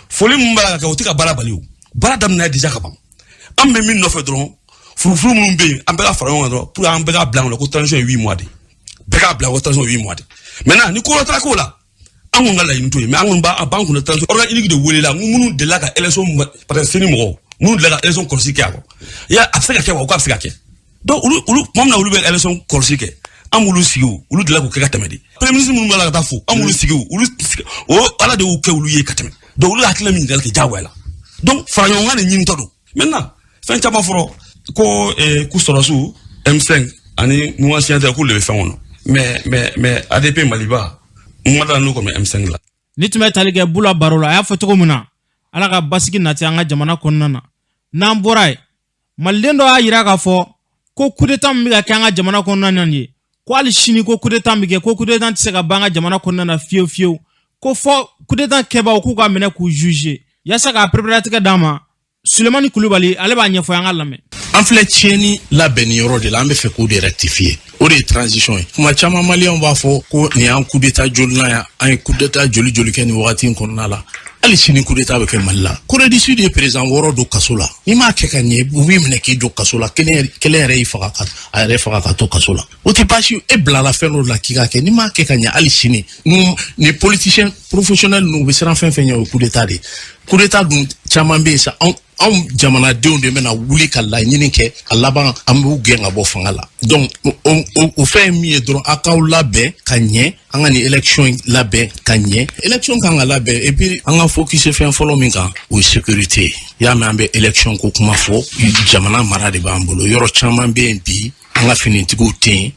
foli min b'a la ka kɛ, o tɛ ka baara bali. O baara daminɛna déjà ka ban. An bɛ min nɔfɛ dɔrɔn, furufuru minnu bɛ yen, an bɛɛ ka fara ɲɔgɔn kan dɔrɔn pour que an bɛɛ ka bila an kunna ko transition ye 8 mois de, bɛɛ k'a bila ko transition ye 8 mois de. Maintenant, ni ko wɛrɛ taara k'o la, an kɔni ka laɲini t'o ye, mais an kɔni b'a b'an kunna transition organe unique de welela, n ko minnu delila ka élection, parce que CENI mɔgɔw minnu delila ka élection kɔlɔsi kɛ a kɔ, ya a bɛ se ka kɛ wa? O k'a bɛ se ka kɛ. Donc olu tuma min na olu bɛ élection kɔlɔsi kɛ, an b'olu sigi, o olu delila k'o kɛ ka tɛmɛ de. Premier ministre minnu b'a la ka taa fo, an b'olu sigi, o olu o ala de y'u kɛ olu ye ka tɛmɛ. Donc olu hakilina min ɲininkali kɛ diyagoya la. Donc fara ɲɔgɔn kan de ɲinitɔ don. Maintenant, fɛn caman fɔra ko sɔrɔsiw M5 ani mouvement signataire k'olu de bɛ fɛn kɔnɔ, mais ADP Maliba, n ma da n'o kɔni M5 la. Ni tun bɛ tali kɛ Bula Baro la, a y'a fɔ cogo min na, Ala ka basigi nati an ka jamana kɔnɔna na. N'an bɔra yen, maliden dɔ y'a yira k'a fɔ ko coup d'état min bɛ ka kɛ an ka jamana kɔnɔna na nin ye, ko hali sini ko coup d'état bɛ kɛ, ko coup d'état tɛ se ka ban an ka jamana kɔnɔna na fiyewu fiyewu, ko fɔ coup d'état kɛbaaw k'u ka minɛ k'u juger. Yaasa k'a pereperelatigɛ d'an ma, Sulemani Kulubali, ale b'a ɲɛfɔ, an ka lamɛn. An filɛ tiɲɛni labɛnni yɔrɔ de la, an bɛ fɛ k'o de rectifier, o de ye transition ye. Kuma caman, maliyɛnw b'a fɔ ko nin y'an coup d'état jolina ye, an ye coup d'état joli joli kɛ nin wagati in kɔnɔna la. Hali sini coup d'état bɛ kɛ Mali la. Corée du Sud ye président 6 don kaso la. N'i m'a kɛ ka ɲɛ, u b'i minɛ k'i don kaso la. Kelen kelen yɛrɛ y'i faga ka a yɛrɛ faga ka to kaso la. O tɛ baasi, e bilala fɛn dɔ la k'i k'a kɛ, n'i m'a kɛ ka ɲɛ, hali sini ni politicien professionnel ninnu, u bɛ siran fɛn fɛn ɲɛ, o ye coup d'état de ye. Coup d'état dun caman bɛ yen sa, anw jamanadenw de bɛna wuli ka laɲini kɛ, a laban an b'u gɛn ka bɔ fanga la. Donc o fɛn ye min ye dɔrɔn, a k'aw labɛn ka ɲɛ, an ka nin élection in labɛn ka ɲɛ. Élection kan ka labɛn, et puis an ka focus fɛn fɔlɔ min kan, o ye sécurité ye. I y'a mɛn, an bɛ élection ko kuma fɔ, jamana mara de b'an bolo. Yɔrɔ caman bɛ yen bi, an ka finitigiw tɛ yen,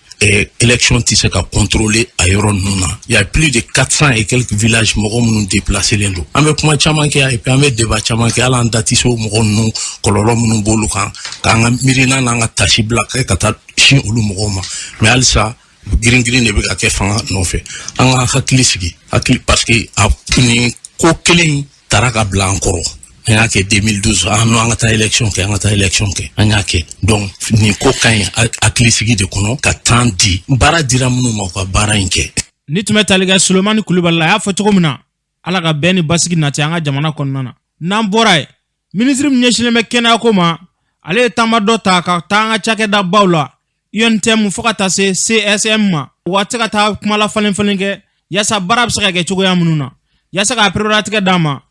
élection tɛ se ka contrôler a yɔrɔ ninnu na. Il y a plus de 400 et quelques villages, mɔgɔ minnu déplacé len don. An bɛ kuma caman kɛ et puis an bɛ débat caman kɛ, hali an da tɛ se o mɔgɔ ninnu kɔlɔlɔ minnu b'olu kan, k'an ka miirina n'an ka tasi bila kɛ ka taa sin olu mɔgɔw ma. Mais halisa girin girin de bɛ ka kɛ fanga nɔfɛ. An ka hakili sigi hakili, parce que a nin Ko kelen in tara ka bila an kɔrɔ. An y'a kɛ 2012, an n'an ka taa élection kɛ, an ka taa élection kɛ, an y'a kɛ. Donc nin ko ka ɲi hakilisigi de kɔnɔ ka temps di. Baara dira minnu ma, u ka baara in kɛ. Ni tun bɛ tali kɛ Solomani Kulubali la, a y'a fɔ cogo min na, Ala ka bɛn ni basigi nati an ka jamana kɔnɔna na. N'an bɔra yen, minisiri min ɲɛsinnen bɛ kɛnɛyako ma, ale ye taama dɔ ta ka taa an ka cakɛdabaw la, UNTM fo ka taa se CSM ma, waati ka taa kumala falen falen kɛ yaasa baara bɛ se ka kɛ cogoya minnu na, yaasa k'a pereperelatigɛ d'a ma.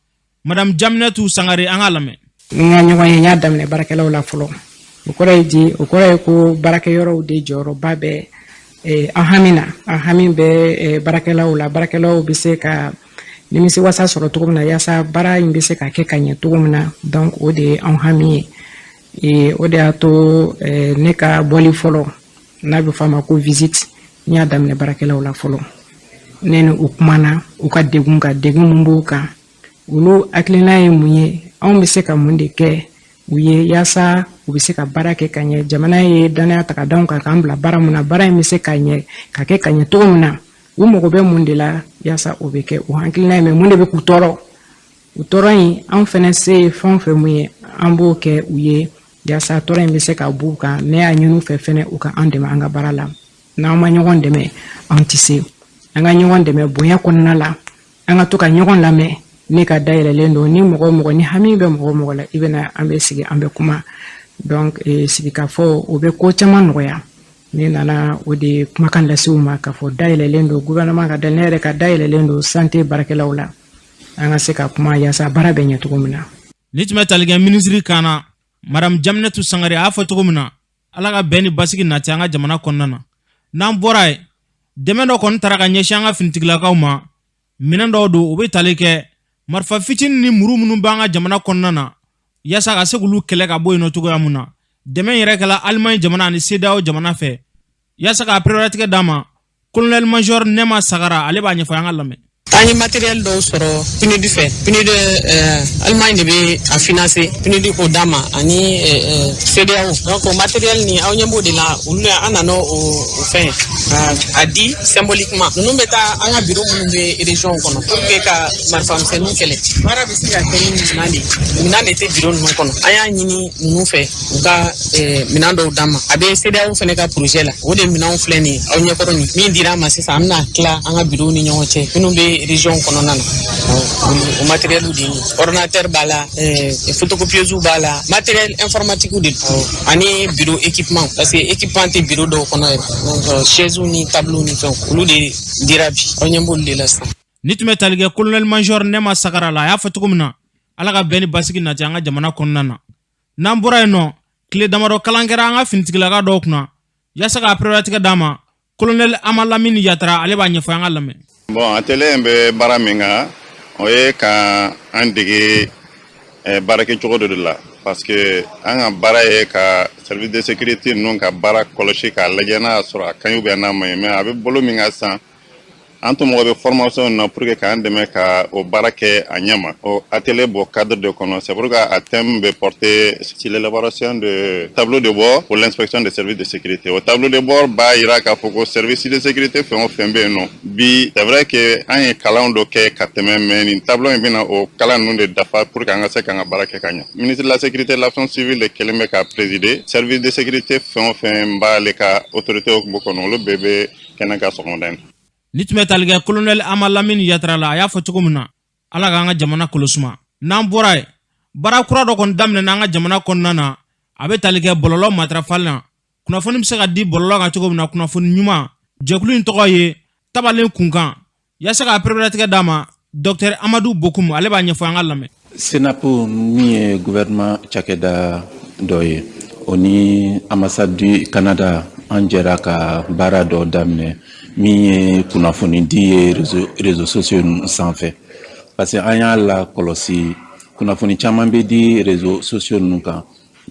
Madame Jaminɛtu Sangare, an k'a lamɛn. N ka ɲɔgɔn ye, n y'a daminɛ baarakɛlaw la fɔlɔ. O kɔrɔ ye di? O kɔrɔ ye ko baarakɛyɔrɔw de jɔyɔrɔba bɛ an hami na. An hami bɛ baarakɛlaw la. Baarakɛlaw bɛ se ka nimisi wasa sɔrɔ cogo min na, yaasa baara in bɛ se ka kɛ ka ɲɛ cogo min na. Donc o de ye an hami ye. O de y'a to ne ka bɔli fɔlɔ, n'a bɛ fɔ a ma ko visite, n y'a daminɛ baarakɛlaw la fɔlɔ. Ne ni u kumana u ka degun kan, degun mun b'u kan, olu hakilina ye mun ye, anw bɛ se ka mun de kɛ u ye yaasa u bɛ se ka baara kɛ ka ɲɛ. Jamana ye danaya ta ka d'anw kan k'an bila baara mun na, baara in bɛ se ka ɲɛ ka kɛ ka ɲɛ cogo min na, u mago bɛ mun de la yaasa o bɛ kɛ. U hakilina ye mɛ mun de bɛ k'u tɔɔrɔ, u tɔɔrɔ in, anw fɛnɛ se ye fɛn o fɛn mun ye, an b'o kɛ u ye yaasa tɔɔrɔ in bɛ se ka b'u kan. Ne y'a ɲini u fɛ fɛnɛ, u ka an dɛmɛ an ka baara la. N'an ma ɲɔgɔn dɛmɛ, an tɛ se. An ka ɲɔgɔn dɛmɛ bonya kɔnɔna la, an ka to ka ɲɔgɔn lamɛn. Ne ka dayɛlɛlen don. Ni mɔgɔ mɔgɔ ni hami bɛ mɔgɔ mɔgɔ la, i bɛna, an bɛ sigi, an bɛ kuma. Donc sigikafɔ, o bɛ ko caman nɔgɔya. Ne nana o de kumakan lase u ma k'a fɔ dayɛlɛlen don, gouvernement ka da, ne yɛrɛ ka dayɛlɛlen don santé baarakɛlaw la, an ka se ka kuma yaasa baara bɛ ɲɛ cogo min na. Ni tun bɛ tali kɛ minisiri kan na, Madame Jaminɛtu Sangare, a y'a fɔ cogo min na, Ala ka bɛn ni basigi nati an ka jamana kɔnɔna na. N'an bɔra yen, dɛmɛ dɔ kɔni taara ka ɲɛsin an ka finitigilakaw ma. Minɛn dɔw don, u bɛ tali kɛ marifa fitinin ni muru minnu b'an ka jamana kɔnɔna na, yaasa ka se k'olu kɛlɛ ka bɔ yen nɔ cogoya mun na. Dɛmɛ yɛrɛ kɛla Alimaɲi jamana ani CEDEAO jamana fɛ. Yaasa k'a pereperelatigɛ d'a ma, colonel major Nɛma Sagara, ale b'a ɲɛfɔ, an ka lamɛn. An ye matériel dɔw sɔrɔ PNUD fɛ. PNUD, Allemagne de bɛ a financer. PNUD k'o d'an ma ani CEDEAO. Donc o matériel ni aw ɲɛ b'o de la, olu an nana o fɛn a di symboliquement. Ninnu bɛ taa an ka bureau minnu bɛ région kɔnɔ pour que ka marifamisɛnninw kɛlɛ. Baara bɛ se ka kɛ ni minɛn de ye, minɛn de tɛ bureau ninnu kɔnɔ. An y'a ɲini ninnu fɛ u ka minɛn dɔw d'an ma. A bɛ CEDEAO fana ka projet la. O de minɛnw filɛ nin ye aw ɲɛkɔrɔ nin. Min dira an ma sisan, an bɛna tila an ka bureau ni ɲɔgɔn cɛ minnu bɛ région kɔnɔna na. O matériel de ye, ordinateur b'a la, photocopieuse b'a la, matériel informatique de don, ani bureau équipement, parce que équipement tɛ bureau dɔw kɔnɔ yɛrɛ. Donc chaise ni table ni fɛnw, olu de dira bi, aw ɲɛ b'olu de la sisan. Ni tun bɛ tali kɛ colonel major Nɛma Sagara la, a y'a fɔ cogo min na, Ala ka bɛn ni basigi nati an ka jamana kɔnɔna na. N'an bɔra yen nɔ, tile damadɔ kalan kɛra an ka finitigilaka dɔw kunna yaasa k'a pereperelatigɛ d'a ma. Colonel Amalamini Yatara, ale b'a ɲɛfɔ, an ka lamɛn. Bon, atelier in bɛ baara min kan, o ye ka an dege baarakɛcogo dɔ de la, parce que an ka baara ye ka service de sécurité ninnu ka baara kɔlɔsi k'a lajɛ n'a y'a sɔrɔ a ka ɲi ou bien n'a ma ɲi. Mais a bɛ bolo min kan sisan, an tun mago bɛ formation na pour que k'an dɛmɛ ka o baara kɛ a ɲɛ ma. O atelier b'o cadre de kɔnɔ. C'est pour que a thème bɛ porter sur l'élaboration de tableau de bord pour l'inspection des services de sécurité. O tableau de bord b'a yira k'a fɔ ko service de sécurité fɛn o fɛn bɛ yen nɔ bi, c'est vrai que an ye kalan dɔ kɛ ka tɛmɛ, mais nin tableau in bɛna o kalan ninnu de dafa pour que an ka se k'an ka baara kɛ ka ɲɛ. Ministre de la Sécurité et de l'Action civile de kɛlen bɛ ka présider. Service de sécurité fɛn o fɛn b'ale ka autorité hukumu kɔnɔ, olu bɛɛ bɛ kɛnɛ kan sɔgɔmada in na. Ni tun bɛ tali kɛ colonel Amalamini Yatara la, a y'a fɔ cogo min na, Ala k'an ka jamana kolosuma. N'an bɔra yen, baara kura dɔ kɔni daminɛna an ka jamana kɔnɔna na, a bɛ tali kɛ bɔlɔlɔ matarafali na, kunnafoni bɛ se ka di bɔlɔlɔ kan cogo min na, kunnafoni ɲuman. Jɛkulu in tɔgɔ ye Tabalen Kunkan. Yaasa k'a pereperelatigɛ d'a ma, docteur Amadu Bokum, ale b'a ɲɛfɔ, an ka lamɛn. CENAP min ye gouvernement cakɛda dɔ ye, o ni ambassade du Canada, an jɛra ka baara dɔ daminɛ min ye kunnafoni di ye réseaux sociaux ninnu sanfɛ, parce que an y'a la kɔlɔsi, kunnafoni caman bɛ di réseaux sociaux ninnu kan.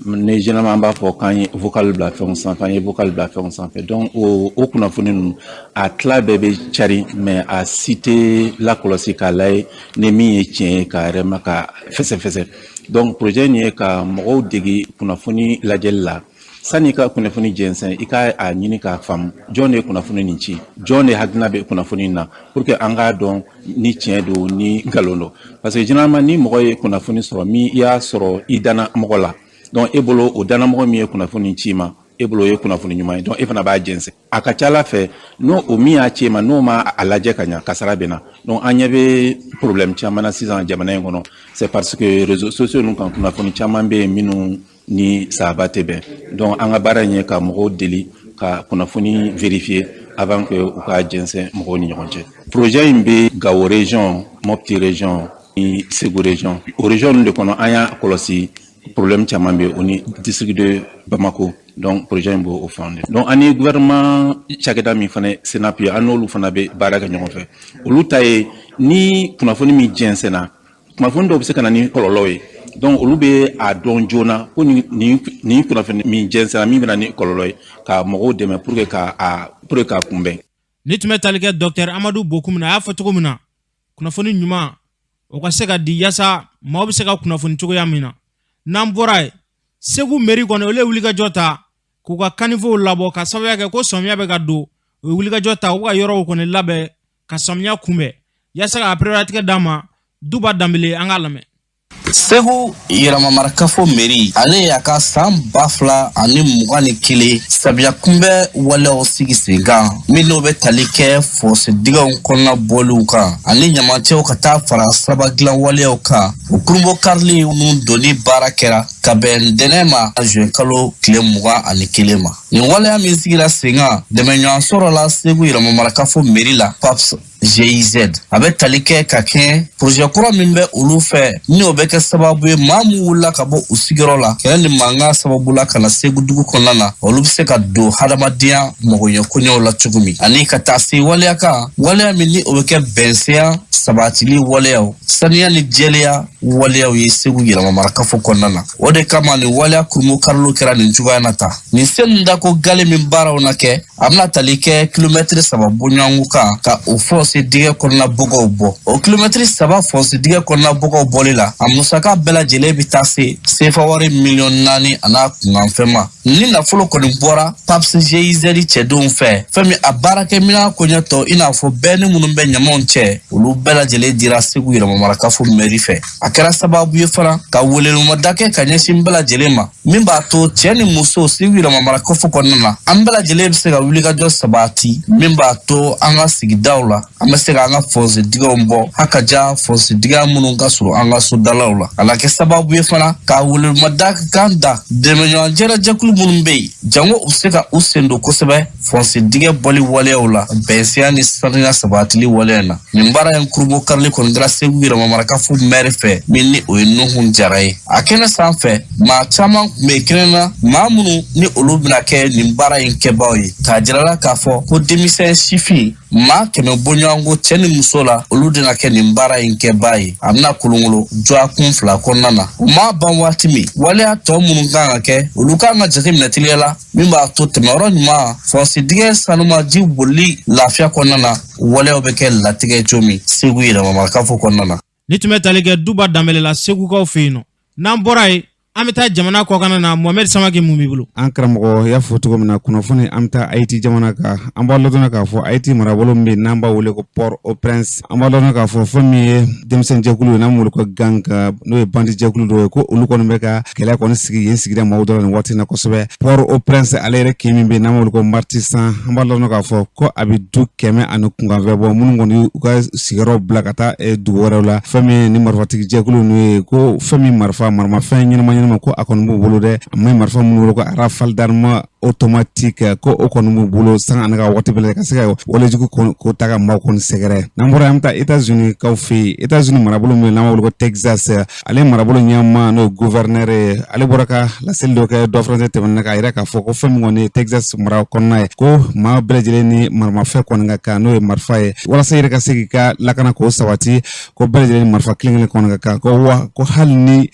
Ni généralement an b'a fɔ k'an ye vocal bila fɛnw sanfɛ, an ye vocal bila fɛnw sanfɛ. Donc o kunnafoni ninnu, a tila bɛɛ bɛ cari, mais a si tɛ lakɔlɔsi k'a lajɛ ni min ye tiɲɛ ye, k'a yɛrɛ ma ka fɛsɛfɛsɛ. Donc projet nin ye ka mɔgɔw dege kunnafoni lajɛli la. Sani i ka kunnafoni jɛnsɛn, i ka a ɲini k'a faamu jɔn de ye kunnafoni nin ci, jɔn de hakilina bɛ kunnafoni na, pour que an k'a dɔn ni tiɲɛ don ni nkalon don. Parce que généralement, ni mɔgɔ ye kunnafoni sɔrɔ min, i y'a sɔrɔ i danna mɔgɔ la, donc e bolo, o dannamɔgɔ min ye kunnafoni ci ma, e bolo o ye kunnafoni ɲuman ye, donc e fana b'a jɛnsɛn. A ka ca ala fɛ, n'o o min y'a ci e ma, n'o ma a lajɛ ka ɲa, kasara bɛ na. Donc an ɲɛ bɛ problème caman na sisan jamana in kɔnɔ, c'est parce que réseaux sociaux ninnu kan, kunnafoni caman bɛ yen minnu ni sahaba tɛ bɛn. Donc an ka baara in ye ka mɔgɔw deli ka kunnafoni vérifier avant que u ka jɛnsɛn mɔgɔw ni ɲɔgɔn cɛ. Projet in bɛ Gawo région, Mopti région ni Segu région. O région ninnu de kɔnɔ, an y'a kɔlɔsi problème caman bɛ o ni district de Bamako. Donc projet in b'o fan de. Donc ani gouvernement cakɛda min fana, SENAP ye, an n'olu fana bɛ baara kɛ ɲɔgɔn fɛ. Olu ta ye ni kunnafoni min jɛnsɛnna, kunnafoni dɔw bɛ se ka na ni kɔlɔlɔ ye, donc olu bɛ a dɔn joona ko nin kunnafoni min jɛnsɛnna, min bɛ na ni kɔlɔlɔ ye, ka mɔgɔw dɛmɛ pour que k'a kunbɛn. Ni tun bɛ tali kɛ Dr Amadu Bokum na, a y'a fɔ cogo min na, kunnafoni ɲuman o ka se ka di yaasa maaw bɛ se ka kunnafoni cogoya min na. N'an bɔra yen, Segu mairie kɔni, olu ye wulikajɔ ta k'u ka caniveauw labɔ ka sababuya kɛ ko sɔmiya bɛ ka don. U ye wulikajɔ ta, u ka yɔrɔw kɔni labɛn ka sɔmiya kunbɛn yaasa ka pereperelatigɛ d'a ma. Duba Danbele, an k'a lamɛn. Segu yɛrɛmamarakafo mairie, ale y'a ka san 2021 samiya kunbɛ waleyaw sigi sen kan, min n'o bɛ tali kɛ fosse dingɛw kɔnɔna bɔliw kan ani ɲamacɛw ka taa fara siraba dilan waleyaw kan. O kurunbon karili ninnu donni baara kɛra ka bɛn ntɛnɛn ma, juin kalo tile 21 ma. Nin waleya min sigira sen kan, dɛmɛɲɔgɔn sɔrɔla Segu yɛrɛmamarakafo mairie la, PAPS GIZ. A bɛ tali kɛ ka kɛɲɛ projet kura min bɛ olu fɛ, ni o bɛ kɛ sababu ye maa min wulila ka bɔ u sigiyɔrɔ la kɛlɛ ni mankan sababu la ka na Segu dugu kɔnɔna na, olu bɛ se ka don hadamadenya magoɲɛ koɲɛw la cogo min, ani ka taa se waleya kan, waleya min ni o bɛ kɛ bɛnsenya sabatili waleyaw, saniya ni jɛlenya waleyaw ye Segu yɛrɛmamarakafo kɔnɔna na. O de kama nin waleya kurunbon kariliw kɛra nin cogoya na ta. Nin sen dako gale min baaraw na kɛ, a bɛna tali kɛ kilomɛtiri 3 bɔɲɔgɔnko kan ka o fosse dingɛ kɔnɔna bɔgɔw bɔ. O kilomɛtiri 3 fosse dingɛ kɔnɔna bɔgɔw bɔli la, a musaka bɛɛ lajɛlen bɛ taa se sefa wari miliyɔn 4 a n'a kunkanfɛn ma. Ni nafolo kɔni bɔra PAPS GIZ cɛdenw fɛ, fɛn min a baarakɛminɛn koɲɛ tɔ, i n'a fɔ bɛɛ ni minnu bɛ ɲamanw cɛ, olu bɛɛ lajɛlen dira Segu yɛrɛmamarakafo mairie fɛ. A kɛra sababu ye fana ka welewelemada kɛ ka ɲɛsin bɛɛ lajɛlen ma, min b'a to cɛɛ ni muso Segu yɛrɛmamarakafo kɔnɔna na, an bɛɛ lajɛlen bɛ se ka wulikajɔ sabati, min b'a to an ka sigidaw la, an bɛ se ka an ka fosse dingɛw bɔ, a ka ja fosse dingɛ minnu ka surun an ka sodalaw la. A na kɛ sababu ye fana ka welewelemada kan da dɛmɛɲɔgɔn jɛrɛjɛkulu minnu bɛ yen, jango u bɛ se ka u sen don kosɛbɛ fosse dingɛ bɔli waleyaw la, bɛnsenya ni saniya sabatili waleya na. Nin baara in kurunbon karili kɔni kɛra Segu yɛrɛmamarakafo mɛri fɛ, min ni o ye Nuhun Jara ye. A kɛnɛ sanfɛ, maa caman tun bɛ kɛnɛ na, maa minnu ni olu bɛna kɛ nin baara in kɛbaaw ye, k'a jirala k'a fɔ ko denmisɛn sifin maa 100 bɔɲɔgɔnko cɛ ni muso la, olu de na kɛ nin baara in kɛbaa ye. A bɛna kolonkolon dɔgɔkun 2 kɔnɔna na. O ma ban waati min, waleya tɔ minnu kan ka kɛ, olu kan ka jateminɛ teliya la, min b'a to tɛmɛyɔrɔ ɲuman fosse dingɛ sanuma ji bolili lafiya kɔnɔna na, waleyaw bɛ kɛ latigɛ cogo min Segu yɛrɛmamarakafo kɔnɔna na. Ni tun bɛ tali kɛ Duba Danbɛlɛ la, Segukaw fɛ yen nɔ. N'an bɔra yen, an bɛ taa jamana kɔkan na. Mohamɛd Samake, mun b'i bolo? An karamɔgɔ y'a fɔ cogo min na, kunnafoni, an bɛ taa Haïti jamana kan. An b'a ladɔnna k'a fɔ Haïti marabolo min bɛ yen n'an b'a wele ko Port-au-Prince, an b'a ladɔnna k'a fɔ fɛn min ye denmisɛnnin jɛkulu ye n'an b'o wele ko gang, n'o ye bandi jɛkulu dɔ ye, ko olu kɔni bɛ ka gɛlɛya kɔni sigi yen sigida maaw dɔ la nin waati in na kosɛbɛ. Port-au-Prince ale yɛrɛ kin min bɛ yen n'an b'a wele ko Martissant, an b'a ladɔnna k'a fɔ ko a bɛ du 100 ani kunkanfɛn bɔ, minnu kɔni u ka sigiyɔrɔ bila ka taa dugu wɛrɛw la. Fɛn min ni marifatigi jɛkulu ninnu ye, ko fɛn min marifa maramafɛn ɲɛnama ɲɛnama, ko a kɔni b'u bolo dɛ. A ma marifa minnu wele ko rafale d'armes automatique, ko o kɔni b'u bolo sanga ani ka waati bɛɛ ka se ka walejugu ko ta ka maaw kɔni sɛgɛrɛ. N'an bɔra, an bɛ taa États-Unis kaw fɛ yen. États-Unis marabolo min n'an b'a wele ko Texas, ale marabolo ɲɛmaa n'o ye gouverneur ye, ale bɔra ka laseli dɔ kɛ dɔ furancɛ tɛmɛnen k'a yira k'a fɔ ko fɛn min kɔni ye Texas mara kɔnɔna ye, ko maa bɛɛ lajɛlen ni maramafɛn kɔni ka kan, n'o ye marifa ye, walasa i yɛrɛ ka se k'i ka lakana k'o sabati, ko bɛɛ lajɛlen ni marifa kelen kelen kɔni ka kan, ko wa ko hali ni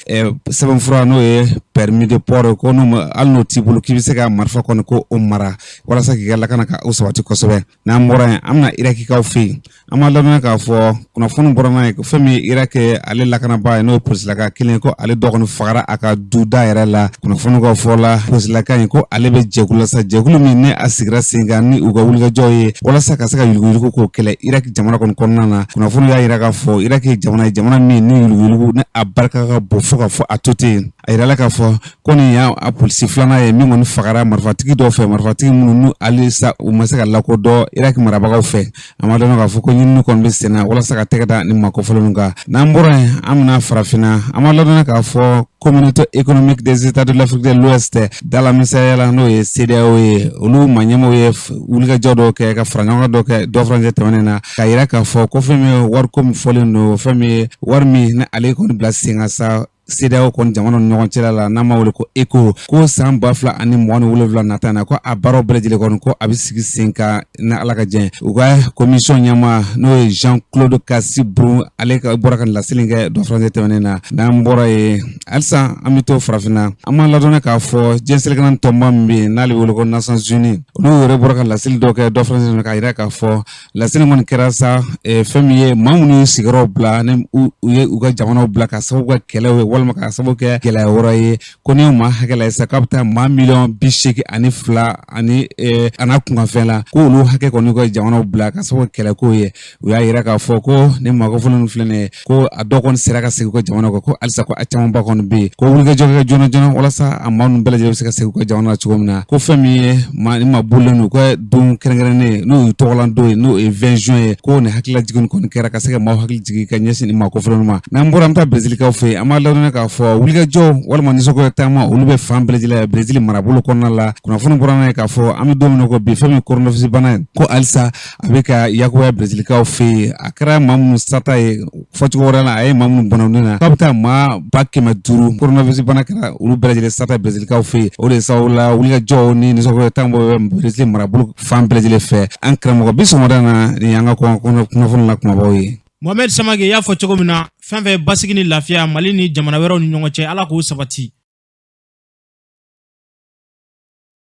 sɛbɛnfura n'o ye permis de port, ko n'o hali n'o t'i bolo, k'i bɛ se ka marifa marifa kɔni ko o mara walasa k'i ka lakana ka o sabati kosɛbɛ. N'an bɔra yen, an bɛna Irakikaw fɛ yen. An b'a ladɔnniya k'a fɔ kunnafoni bɔra n'a ye fɛn min ye Irak ale lakanabaa ye, n'o ye polisilaka kelen, ko ale dɔgɔnin fagara a ka duda yɛrɛ la. Kunnafoni ka fɔ la, polisilaka in ko ale bɛ jɛkulu la sa, jɛkulu min ni a sigira sen kan ni u ka wulikajɔw ye walasa ka se ka yuruguyurugu k'o kɛlɛ Irak jamana kɔni kɔnɔna na. Kunnafoni y'a yira k'a fɔ Irak ye jamana ye, jamana min ni yuruguyurugu ni a barika ka bon fo ka fɔ a to ten. A yirala k'a fɔ ko nin y'a a polisi filanan ye min kɔni fagara marifatigi dɔw fɛ, marifatigi minnu n'u halisa u ma se ka lakodɔn Irak marabagaw fɛ. An b'a dɔn k'a fɔ ko ɲinini kɔni bɛ sen na walasa ka tɛgɛ da nin maa kofɔlen kan. N'an bɔra yen, an bɛna farafinna. An b'a ladɔnniya k'a fɔ Communauté économique des États de l'Afrique de l'Ouest, dalamisɛnya la, n'o ye CEDEAO ye, olu maa ɲɛmaaw ye wulikajɔ dɔw kɛ ka fara ɲɔgɔn kan dɔw kɛ dɔ furancɛ tɛmɛnen na, k'a yira k'a fɔ ko fɛn min ye wariko min fɔlen don, fɛn min ye wari min ni ale kɔni bila sen kan sa CEDEAO kɔni jamanaw ni ɲɔgɔn cɛla la, n'an b'a wele ko ECO, ko san 2027 nata na, ko a baaraw bɛɛ lajɛlen kɔni ko a bɛ sigi sen kan ni Ala ka jɛ. U ka commission ɲɛmaa, n'o ye Jean Claude Kassi Brou, ale ka bɔra ka laseli kɛ dɔ furancɛ tɛmɛnen na. N'an bɔra yen, halisa an bɛ to farafinna. An b'a ladɔnniya k'a fɔ diɲɛ seleke tɔnba min bɛ yen n'ale bɛ wele ko Nations Unies, olu yɛrɛ bɔra ka laseli dɔ kɛ dɔ furancɛ k'a yira k'a fɔ laseli kɔni kɛra sa, fɛn min ye maa minnu ye sigiyɔrɔw bila ni u ye u ka jamanaw bila ka sababu kɛ kɛlɛw ye walima ka sababu kɛ gɛlɛya wɛrɛ ye, ko ni maa hakɛ la sisan k'a bɛ taa maa 82 miliyɔn ani a n'a kunkanfɛn la, ko olu hakɛ kɔni ka jamanaw bila ka sababu kɛ kɛlɛko ye. U y'a yira k'a fɔ ko ni maa kofɔlen ninnu filɛ nin ye, ko a dɔw kɔni sera ka segin u ka jamana kan, ko halisa ko a camanba kɔni bɛ yen, ko wulikajɔ kɛ joona joona walasa a maa ninnu bɛɛ lajɛlen bɛ se ka segin u ka jamana la cogo min na. Ko fɛn min ye maa ni maa bolilen don u ka don kɛrɛnkɛrɛnnen, n'o ye tɔgɔlan don ye, n'o ye 20 juin ye, ko nin hakililajigin kɔni kɛra ka se ka maaw hakili jigin ka ɲɛsin nin maa kofɔlen ma. N'an bɔra, an bɛ taa Brezilikaw fɛ yen. An b'a ladɔnniya k'a fɔ wulikajɔ walima nisɔngoya taama, olu bɛ fan bɛɛ lajɛlen Brezil marabolo kɔnɔna la. Kunnafoni bɔra n'a ye k'a fɔ an bɛ don min na ko bi, fɛn min ye coronavirus bana ye, ko halisa a bɛ ka yakubaya Brezilikaw fɛ yen. A kɛra maa minnu sata ye, fɔcogo wɛrɛ la, a ye maa minnu bɔnɛ na, k'a bɛ taa maa 500 000, coronavirus bana kɛra olu bɛɛ lajɛlen sata Brezilikaw fɛ yen. O de sababu la, wulikajɔw ni nisɔngoya taama bɛ Brezil marabolo fan bɛɛ lajɛlen fɛ. An karamɔgɔ, bi sɔgɔmada na, nin y'an ka kunnafoni la kumabaw ye. Mohamed Samake y'a fɔ cogo min na, fɛn fɛn basigi ni lafiya Mali ni jamana wɛrɛw ni ɲɔgɔn cɛ, Ala k'o sabati.